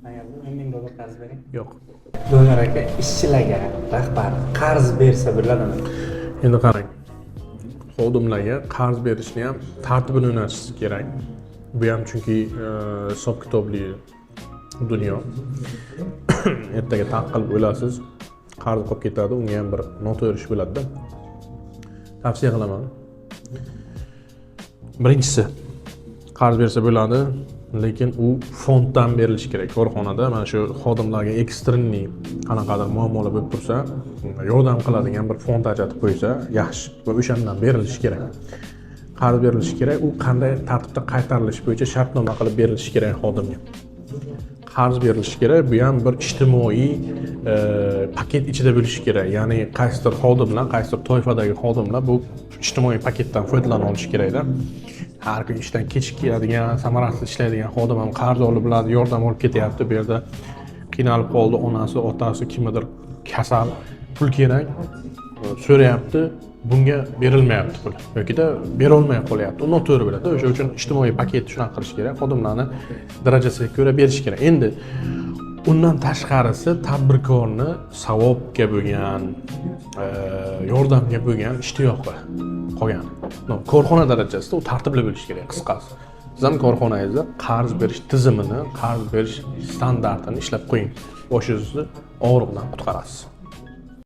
10 000 dollar qarz bering. Yo'q. Doniyor aka, ishchilarga rahbar qarz bersa bo'ladimi? Endi qarang, xodimlarga qarz berishni ham tartibini o'rnatishingiz kerak. Bu ham chunki hisob kitobli dunyo. Ertaga taq qilib o'lasiz, qarz qolib ketadi, unga ham bir noto'g'ri ish bo'ladida. Tavsiya qilaman. Birinchisi, qarz bersa bo'ladi, lekin u fonddan berilishi kerak. Korxonada mana shu xodimlarga экстренный qanaqadir muammolar bo'lib tursa, yordam qiladigan bir fond ajratib qo'ysa yaxshi va o'shandan berilishi kerak. Qarz berilishi kerak, u qanday tartibda qaytarilishi bo'yicha shartnoma qilib berilishi kerak xodimga. Qarz berilishi kerak, bu ham bir ijtimoiy paket ichida bo'lishi kerak. Ya'ni qaysidir xodimlar, qaysidir toifadagi xodimlar bu ijtimoiy paketdan foydalana olishi kerakda. Har kun ishdan kechikib keladigan, samarasiz ishlaydigan xodim ham qarz olib biladi, yordam olib ketyapti. Bu yerda qiynalib qoldi, onasi, otasi, kimnidir kasal, pul kerak, so'rayapti, bunga berilmayapti pul yokida berolmay qolyapti, u noto'g'ri bo'ladi. O'sha uchun ijtimoiy paket shunaqa qilish kerak, xodimlarni darajasiga ko'ra berish kerak. Endi undan tashqarisi tadbirkorni savobga bo'lgan, yordamga bo'lgan ishtiyoqi qolgan. Но, korxona darajasida u tartibli bo'lishi kerak. Qisqasi, siz ham korxonangizda qarz berish tizimini, qarz berish standartini ishlab qo'ying, boshingizni og'riqdan qutqarasiz.